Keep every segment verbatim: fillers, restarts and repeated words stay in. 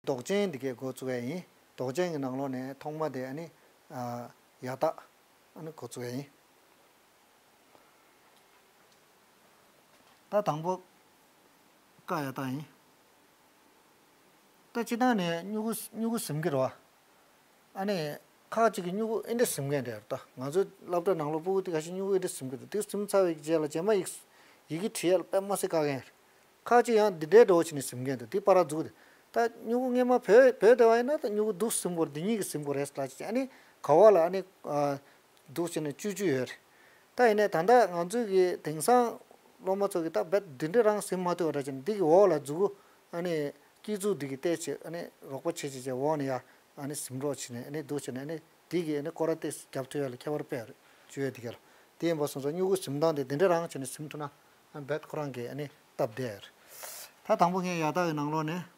མདོག་ཅན་འདི་གས་འགོ་བཙུགས་ཡ་ཡིན། མདོག་ཅན་གྱི་ནང་ལོགས་ནས་ཐོག་མ་དེ་ཨ་ནི་ཨ་ཡ་བཏགས་ཨ་ནི་འགོ་བཙུགས་ཡ་ཡིན། ད་དང་པོ་ཀ་ཡ་བཏགས་ཡིན། ད་སྤྱིར་བཏང་ནས་སྨྱུ་གུ་སྨྱུ་གུ་ཟིན་གྱི་རེད་བ། ཨ་ནི་ཁག་ཅིག་གིས་སྨྱུ་གུ་ཨེ་འདྲ་ཟིན་མཁན་རེད། ད་ང་ཚོའི་སློབ་གྲྭ་ནང་ལོགས་སྤུ་གུ་དེ་ཁ་ཤས་སྨྱུ་གུ་ཨེ་འདྲ་ཟིན་གྱི་འདུག་དེ་ཟིན་ཚར་བའི་རྗེས་ལ་རྗེས་མ་ཡིག་ཡི་གེ་བྲིས་ཡ་ལ་དཔེ་མི་སྲིད་དཀའ་མཁན་རེད། ཁག་ཅིག་ཡང་འདི་འདྲའི་འདྲ་བོ་བྱས་ནས་ཟིན་མཁན་འདུག་དེ་པར་འཛུགས་ཏེ། ད་སྨྱུ་གུ་སྔས་མ་བོད་བོད་དེ་བ་ཡིན་ན་ད་སྨྱུ་གུ་འདུག་ཟིན་དགོས་རེད། འདི་གཉིས་ཀྱིས་ཟིན་དགོས་རེད་ལབ་བྱས། ཨ་ནི་ག་བ་ལ་ཨ་ནི་ཨ་འདུག་བྱས་ནས་བཅོས་རྒྱུ་ཡོད་རེད། ད་ཡིན་ནའི་ད་ལྟ་ང་ཚོའི་གི་དེང་སང་སློབ་མ་ཚོ་གི་ད་རྦད་འདི་འདྲ་རང་ཟིན་མ་ཐུབ་པ་འདྲ་བྱས་ནས་འདི་གི་འོག་ལ་མཛུ་གུ་ཨ་ནི་སྐྱིལ་མཛུག་འདི་གི་བལྟས་བྱས་ཨ་ནི་རོགས་པ་བྱེད་བྱེད་བྱས་འོག་ནས་ཡར་ཨ་ནི་ཟིན་རོགས་བྱས་ནས་ཨ་ནི་འདུག་བྱས་ནས་ཨ་ནི་འདི་གི་ཨ་ནི་སྐོར་ར་ཏོག་ཙམ་རྒྱབ་ཐུབ་ཡ་ལ་ཁྱད་པར་དཔེ་རེད་བཅོས་ཡ་འདི་ག་ལ། དེ་ཡིན་པ་སོང་ཙང་སྨྱུ་གུ་ཟིན་སྟངས་དེ་འདི་འདྲ་རང་བྱས་ནས་ཟིན་ཐུབ་ན་ཨ་རྦད་ཁོ་རང་གི་ཨ་ནི་སྟབས་བདེ་རེད། ད་དང་པོ་ངས་ཡ་བཏགས་ཀྱི་ནང་ལོགས་ནས་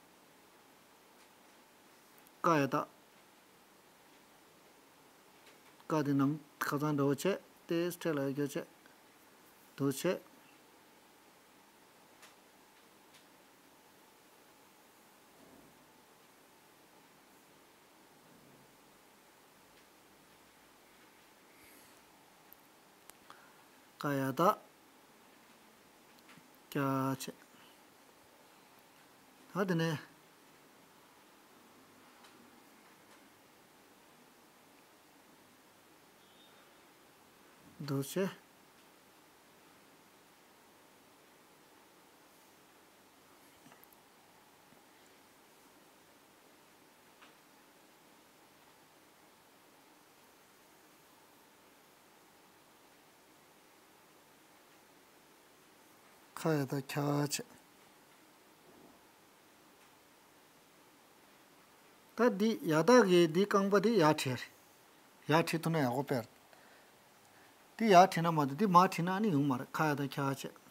ཀ་ཡ་བཏགས། ཀ་དེ་ནང་ཁ་སང་འདྲ་བོ་བྱས་ཏེ་སྤྲད་ལ་ཡ་རྒྱོ་བྱས། འདུག་བྱས། ཀ་ཡ་བཏགས། ཀྱ་བྱས། ད་དེ་ནས་འདུག་བྱས། ཁ་ཡ་བཏགས་ཁྱ་བྱས། ད་འདི་ཡ་བཏགས་ཀྱི་འདི་རྐང་པ་འདི་ཡར་བྲིས་རེད། ཡར་བྲིས་ཐུབ་ན་ཡག་པོ་དཔེ་རེད། འདི་ཡར་བྲིས་ན་མ་གཏོགས་འདི་མར་བྲིས་ན་ཨ་ནི་ཡོང་མ་རེད། ཁ་ཡ་བཏགས་ཁྱ་བྱས།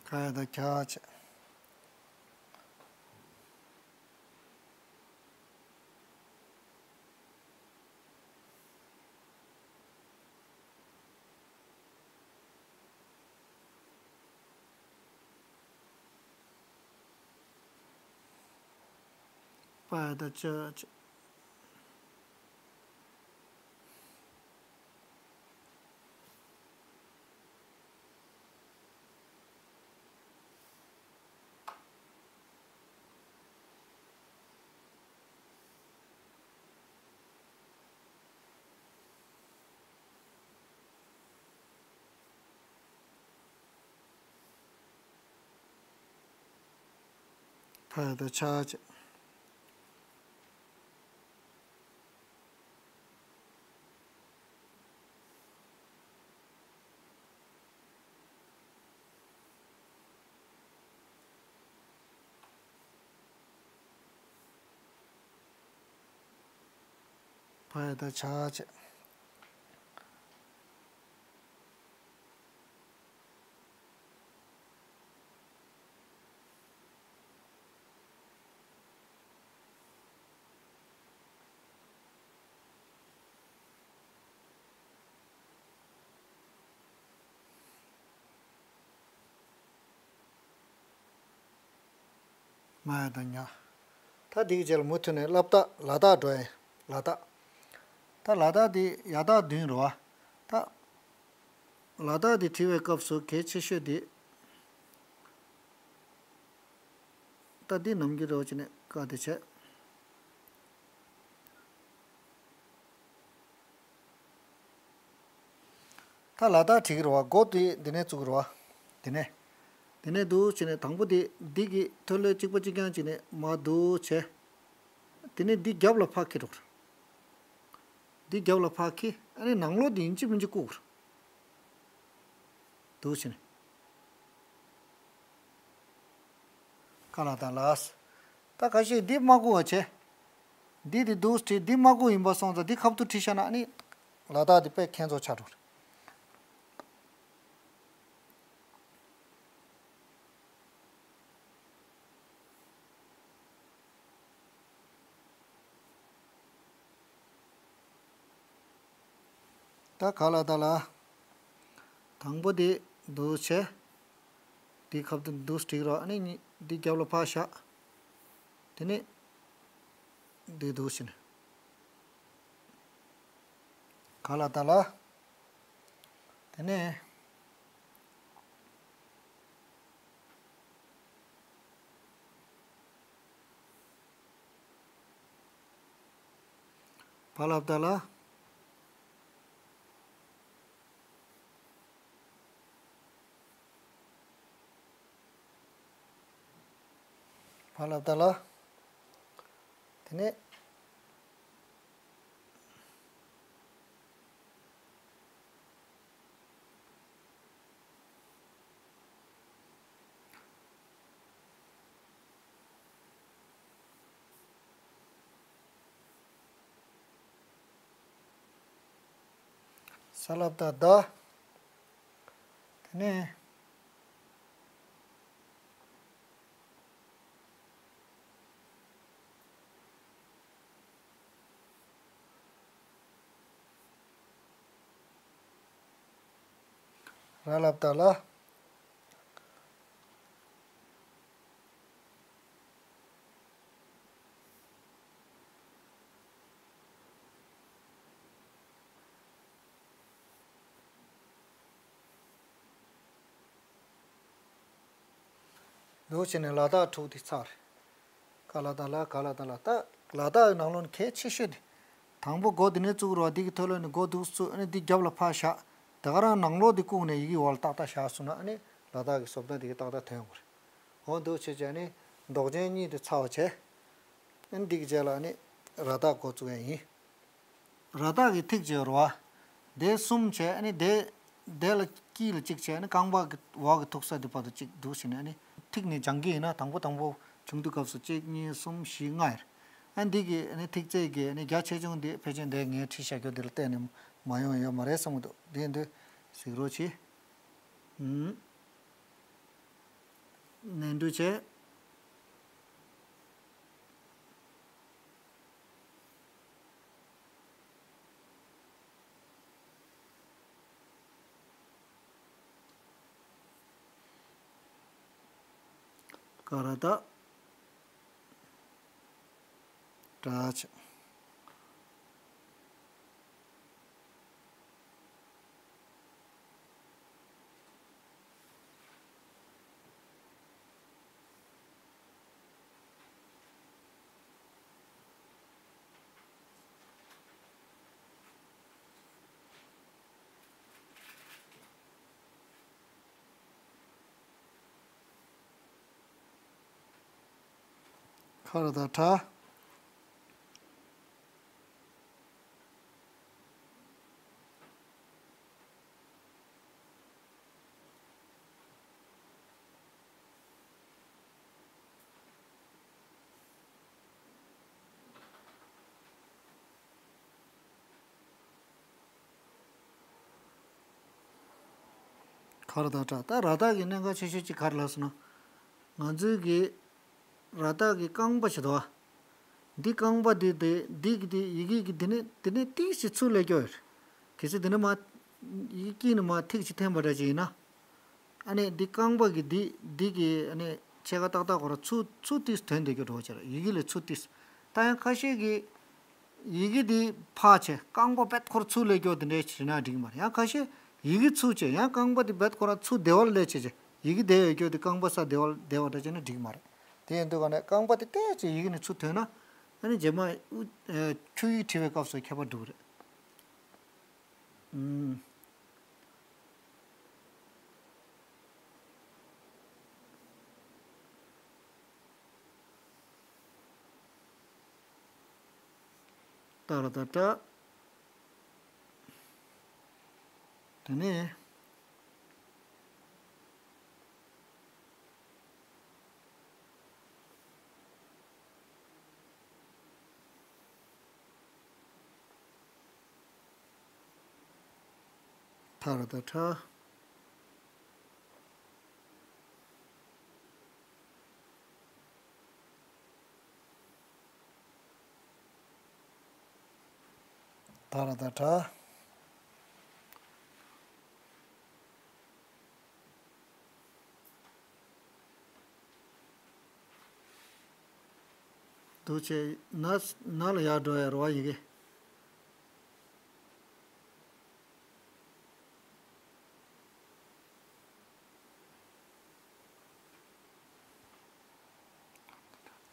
ཁ་ཡ་བཏགས་ཁྱ་བྱས། པ་ཡ་བཏགས་པྱ་བྱས། ཕ་ཡ་བཏགས་ཕྱ་བྱས། ཕ་ཡ་བཏགས་ཕྱ་བྱས། མ་ཡ་བཏགས་མྱ། ད་འདི་གི་རྗེས་ལ་མུ་མཐུད་ནས་ལ་བཏགས་ལ་བཏགས་འགྲོ་ཡིན། ལ་བཏགས། ད་ལ་བཏགས་འདི་ཡ་བཏགས་བདུན་རེད་བ། ད་ལ་བཏགས་འདི་བྲི་བའི་སྐབས་སུ་གལ་ཆེ་ཤོས་འདི། ད་འདི་ནམ་རྒྱུན་རེ་བ་བྱས་ནས་ཀ་དེ་བྱས། ད་ལ་དྭགས་བྲིས་ཀྱི་རེད་བ། མགོ་དེ་འདི་ནས་བཙུགས་ཀྱི་རེད་བ། དེ་ནས། དེ་ནས་འདུག་བྱས་ནས་དང་པོ་དེ་འདི་གི་ཐོད་རློན་གཅིག་པ་གཅིག་རྐྱང་བྱས་ནས་མར་འདུག་བྱས། དེ་ནས་འདི་རྒྱབ་ལ་ཕར་འཁྱེར་འགྲོ་གི་རེད། འདི་རྒྱབ་ལ་ཕར་འཁྱེར། ཨ་ནི་ནང་ལོགས་འདི་ཡིན་གཅིག་མིན་གཅིག་བཀུག་གི་རེད། འདུག་བྱས་ནས། ཀ་ལ་དང་ལ། ད་ཁ་ཤས་འདི་མ་བཀུག་པ་བྱས། འདི་དེ་འདུག་བྲིས། འདི་མ་བཀུག་ཡིན་པ་སོང་ཙང་འདི་ཁ་ཐུག་བྲིས་བཞག་ན་ཨ་ནི་ལ་དྭགས་འདི་དཔེ་ཁྱད་མཚར་ཆགས་འགྲོ་གི་རེད། ད་ག་ལ་ད་ལ། དང་པོ་དེ་འདུག་བྱས། དེའི་ཁ་ཐུག་འདུག་བསྒྲིགས་རོགས། ཨ་ནི་གཉིས་འདི་རྒྱབ་ལ་ཕར་བཞག་དེ་ནས་འདི་འདུག་བྱས་ནས། ག་ལ་ད་ལ། དེ་ནས། བ་ལ་བཏགས་ལ། བ་ལ་བཏགས་ལ། དེ་ནས། ས་ལ་བཏགས་སྡ། དེ་ནས། ར་ལ་བཏགས་རླ། འདུག་བྱས་ནས་ལ་དྭགས་དྲུག་དེ་ཚར། ག་ལ་བཏགས་ལ། ག་ལ་བཏགས་ལ། ད་ལ་དྭགས་ཀྱི་ནང་ལོགས་ནས་གལ་ཆེ་ཤོས་དེ། དང་པོ་མགོ་དེ་ནས་བཙུགས་རོགས། འདི་གི་ཐོད་ལོགས་ནས་མགོ་འདུག་བཙུགས། ཨ་ནི་འདི་རྒྱབ་ལ་ཕར་བཞག་དེ་ག་རང་ནང་ལོགས་དེ་བཀུག་ནས་ཡི་གེ་འོག་ལ་ཏག་ཏག་བཞག་སོང་ན། ཨ་ནི་ལ་དྭགས་ཀྱི་བཟོ་ལྟ་དེ་གི་ཏག་ཏག་ཐོན་ཡོང་གི་རེད། འོ་འདུག་བྱས་བྱས་ནས་འདོགས་ཅན་གཉིས་དེ་ཚར་བ་བྱས། ཨ་ནི་འདི་གི་རྗེས་ལ་ཨ་ནི་ར་བཏགས་འགོ་བཙུགས་ཡ་ཡིན། ར་བཏགས་ཀྱི་ཐིག་ཅིག་ཡོད་རེད་བ། དེ་གསུམ་བྱས། ཨ་ནི་དེ་དེ་ལ་དཀྱིལ་ལ་གཅིག་བྱས། ཨ་ནི་རྐང་པ་གི་འོག་གི་ཐུག་ས་དེ་བར་དུ་གཅིག་འདུག་བྱས་ནས། ཨ་ནི་ཐིག་ནས་སྦྱང་གི་ཡིན་ན། དང་པོ་དང་པོ་བྱུང་དུས་སྐབས་སུ་གཅིག་གཉིས་གསུམ་བཞི་ལྔ་ཡོད་རེད། ཨ་ནི་འདི་གི་ཨ་ནི་ཐིག་ཚད་ཀྱི་ཨ་ནི་རྒྱ་ཆེ་ཆུང་དེ་ཕལ་ཆེར་འདི་ངས་བྲིས་བཞག་རྒྱུ་འདི་ལ་བལྟས་ནས་མ་ཡོང་ཡོད་མ་རེད་བསམ་གྱི་འདུག་དེ་ཡིན་དུས་གཟིགས་རོགས་གྱིས། ཨུམ། ནན་ཏུ་བྱས། ཀ་ར་བཏགས། ཏྲ་ཆ། ཁ་ར་བཏགས་ཁྲ། ཁ་ར་བཏགས་ཁྲ། ད་ར་བཏགས་ཀྱི་གནད་འགག་ཆེ་ཤོས་གཅིག་ག་རེ་ལབ་སོང་ན། ང་ཚོའི་གི་ར་བཏགས་ཀྱི་རྐང་པ་ཞིག་འདུག་བ། འདི་རྐང་པ་འདི་དེ་འདི་གི་འདི་ཡི་གེ་གི་འདི་ནས་འདི་ནས་ཏིག་ཙམ་ཚུར་སླེབས་ཀྱི་ཡོད་རེད། གལ་སྲིད་འདི་ནས་མར་ཡི་གེ་དཀྱིལ་ནས་མར་ཐིག་ཅིག་འཐེན་པ་འདྲ་ཅིག་ཡིན་ན། ཨ་ནི་འདི་རྐང་པ་གི་འདི་འདི་གི་ཨ་ནི་ཕྱེད་ཀ་ཏག་ཏག་ཁོ་རང་ཚུར་ཚུར་ཏིག་ཙམ་ཐོན་བསྡད་ཀྱི་འགྲོ་བྱས་ར། ཡི་གེ་ལས་ཚུར་ཏིག་ཙམ། ད་ཡང་ཁ་ཤས་ཀྱིས་ཡི་གེ་འདི་ཕར་བྱས། རྐང་པ་རྦད་ཁོ་རང་ཚུར་སླེབས་ཀྱི་ཡོད་དེ་འདྲས་བྱས་ན་འགྲིག་གི་མ་རེད། ཡང་ཁ་ཤས་ཡི་གེ་ཚུར་བྱས། ཡང་རྐང་པ་འདི་རྦད་ཁོ་རང་ཚུར་སྡེ་བ་ལ་སླེབས་བྱས་བྱས། ཡི་གེ་བསྡད་ཡོད་ཀྱི་ཡོད་དེ་རྐང་པ་ས་སྡེ་བ་ལ་སྡེ་བ་འདྲ་བྱས་ན་འགྲིག་གི་མ་རེད། དེ་ཡིན་དུས་ག་ནས་རྐང་པ་དེ་ཏོག་ཙམ་ཡི་གེ་ནས་ཚུར་ཐོན་ན། ཨ་ནི་རྗེས་མ་ཨུ་ཨ་ཁྱོད་ཡིག་བྲིས་པའི་སྐབས་སུ་ཁྱད་པར་འགྲོ་གི་རེད། ཨུམ། ཏ་ར་བཏགས་ཏྲ། དེ་ནས། ཐ་ར་བཏགས་ཐྲ། ཐ་ར་བཏགས་ཐྲ། འདུག་བྱས་ན་ན་ལ་ཡར་འགྲོ་ཡ་རེད་བ་ཡི་གེ།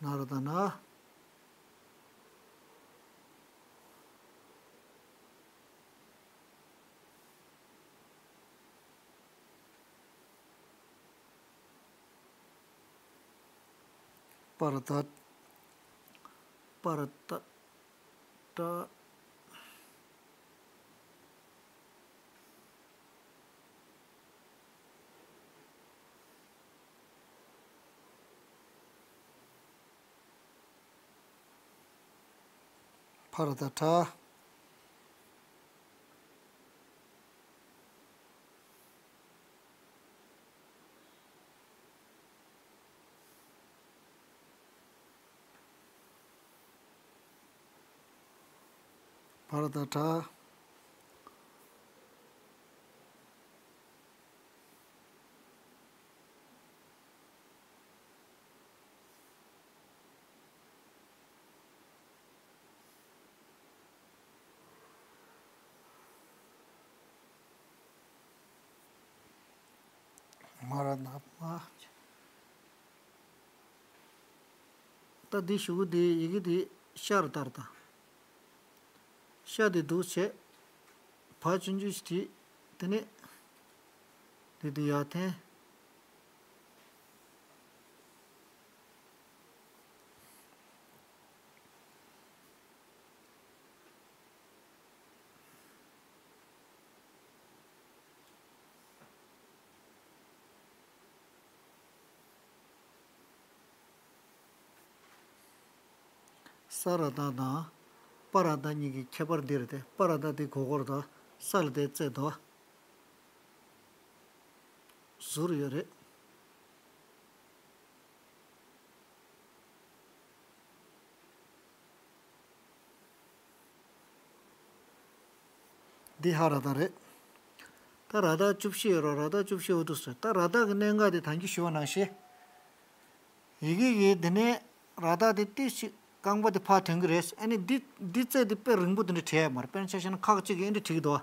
ན་ར་ད་ན། པ་ར་ད། པ་ར་ད། ཏྲ། ཕ་ར་ད་ཕྲ། ཕ་ར་ད་ཕྲ། མ་ར་ན་མ། ད་འདི་གཞུག་གུ་འདི་ཡི་གེ་འདི་ཤར་ལྟར་དང་། ཤ་འདི་འདུག་བྱས། བ་ཆུང་ཆུང་ཞིག་བྲིས། དེ་ནས་འདི་འདི་ཡར་འཐེན། ས་ར་ད་དང་པ་ར་ད་གཉིས་ཀྱི་ཁྱད་པར་འདི་རེད་དེ། པ་ར་ད་འདི་མགོ་སྐོར་དང་ས་ལ་དེ་རྩེ་དོ། ཟུར་ཡོད་རེད། འདི་ཧ་ར་ད་རེད། ད་ར་ད་བཅུ་བཞི་ཡོད་རོགས། ར་ད་བཅུ་བཞི་འོ་འདུག་ཟེར། ད་ར་ད་གི་གནད་འགག་དེ་ད་གིན་ཞུ་བ་ནང་བཞིན། ཡི་གེ་གི་འདི་ནས་ར་ད་དེ་ཏིག་ཅིག་རྐང་པ་དེ་ཕར་ཐོན་གི་རེད། ཨ་ནི་འདི་འདི་རྩེ་དེ་དཔེ་རིང་པོ་དེ་འདྲ་བྲིས་ཡ་མ་རེད། དཔེར་ན་ཆ་བཞག་ན་ཁག་ཅིག་གིས་འདི་འདྲ་བྲིས་གི་འདུག་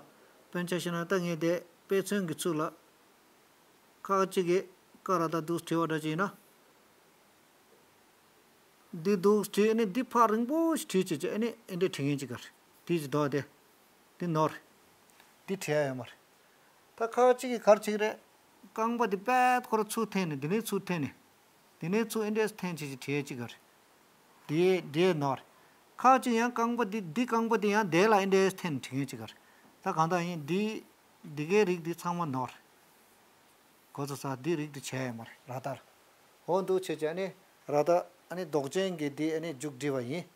དཔེར་ན་ཆ་བཞག་ན་ད་ངས་དེ་དཔེ་མཚོན་གི་ཚུལ་ལ། ཁག་ཅིག་གིས་ཀ་ར་ད་འདུག་བྲིས་པ་འདྲ་ཅིག་ཡིན་ན། འདི་འདུག་བྲིས་ནས་འདི་ཕར་རིང་པོ་ཞིག་བྲིས་བྱས་བྱས་ནས་ཨེ་འདྲས་བྲིས་མཁན་ཅིག་ག་རེད། དེ་ཅིག་འདུག་སྟེ། འདི་ནོར། འདི་བྲིས་ཡ་ཡོད་མ་རེད། ད་ཁ་ཅིག་གིས་ག་རེ་བྱེད་ཀྱི་རེད། རྐང་པ་འདི་པད་ཁོ་ར་ཚུར་འཐེན་ནས་འདི་ནས་ཚུར་འཐེན་ནས། འདི་ནས་ཚུར་ཨེ་འདྲས་འཐེན་བྱས་བྱས་བྲིས་ཡ་ཅིག་ག་རེད། འདི་འདི་ནོར། ཁ་ཅིག་ཡང་རྐང་པ་འདི་འདི་རྐང་པ་འདི་ཡང་དེ་ལ་ཨེ་འདྲས་འཐེན་བྲིས་མཁན་ཅིག་ག་རེད། ད་གང་ལྟར་ཡིན་འདི། འདི་གའི་རིགས་འདི་ཚང་མ་ནོར། གོ་ཚོད་ས་འདི་རིགས་འདི་བྱས་ཡོད་མ་རེད་ར་ད་ལ། འོ་འདུག་བྱས་བྱས་ཨ་ནི་ར་ད་ཨ་ནི་འདོགས་ཅན་གྱི་འདི་ཨ་ནི་མཇུག་བསྒྲིལ་བ་ཡིན།